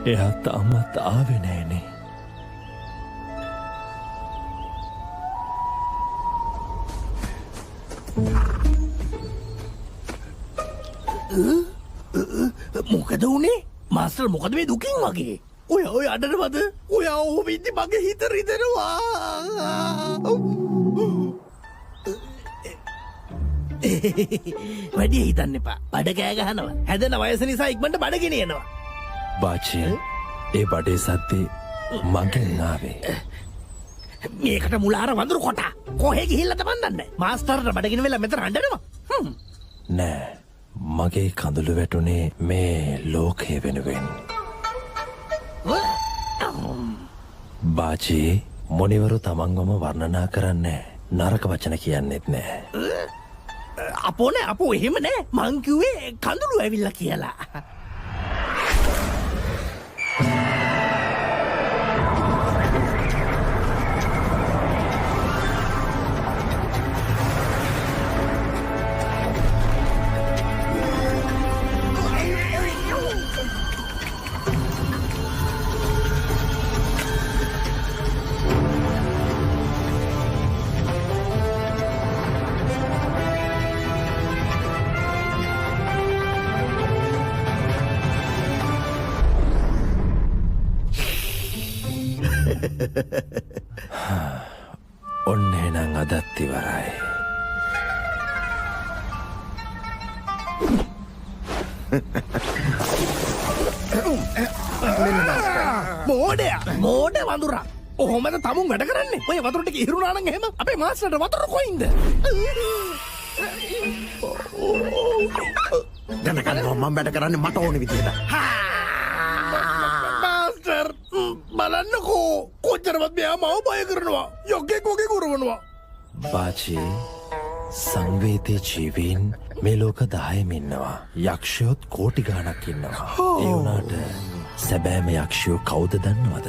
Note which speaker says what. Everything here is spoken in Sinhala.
Speaker 1: එයා තාමත් ආවේ නෑනේ.
Speaker 2: මොකද වුනේ? මාස්ටර් මොකද මේ දුකින් වගේ? ඔය ඔය අඬනවද? ඔයා ඔහොම ඉද්දි මගේ හිත රිදෙනවා. වැඩි හිතන්න එපා. බඩ කෑ ගහනවා. හැදෙන වයස නිසා ඉක්මනට බඩ ගෙනියනවා.
Speaker 1: බාචි, ඒ බඩේ සද්දේ මගෙන් ආවේ.
Speaker 2: මේකට මුලාර වඳුරු කොටා. කොහෙ ගිහිල්ලාද මන් දන්නේ. මාස්ටර්ට බඩගිනි වෙලා මෙතන අඬනවා.
Speaker 1: නෑ, මගේ කඳුළු වැටුනේ මේ ලෝකය වෙනුවෙන්. බාචි, මොනිවරු තමන්වම වර්ණනා කරන්නේ නරක වචන කියන්නෙත් නෑ.
Speaker 2: අපෝ නෑ, අපෝ එහෙම නෑ. මං කිව්වේ කඳුළු ඇවිල්ලා කියලා.
Speaker 1: ඔන්න එහෙනම් අදත් ඉවරයි.
Speaker 2: මෝඩයා, මෝඩ වඳුරා. ඔහොමද තමුන් වැඩ කරන්නේ? ඔය වතුර ටික ඉහිරුණා නම් එහෙම අපේ මාස්ටර්ට වතුර කොයින්ද?
Speaker 3: දැනගන්නවා මම වැඩ කරන්නේ මට ඕන විදිහට.
Speaker 2: මාස්ටර් බලන්නකෝ, කොච්චරවත් මෙයා මාව බය කරනවා. යකෙක් වගේ කරවනවා.
Speaker 1: බාචි, සංවේදී ජීවීන් මේ ලෝක 10ෙම ඉන්නවා. යක්ෂයොත් කෝටි ගාණක් ඉන්නවා. ඒ වුණාට සැබෑම යක්ෂයෝ කවුද දන්නවද?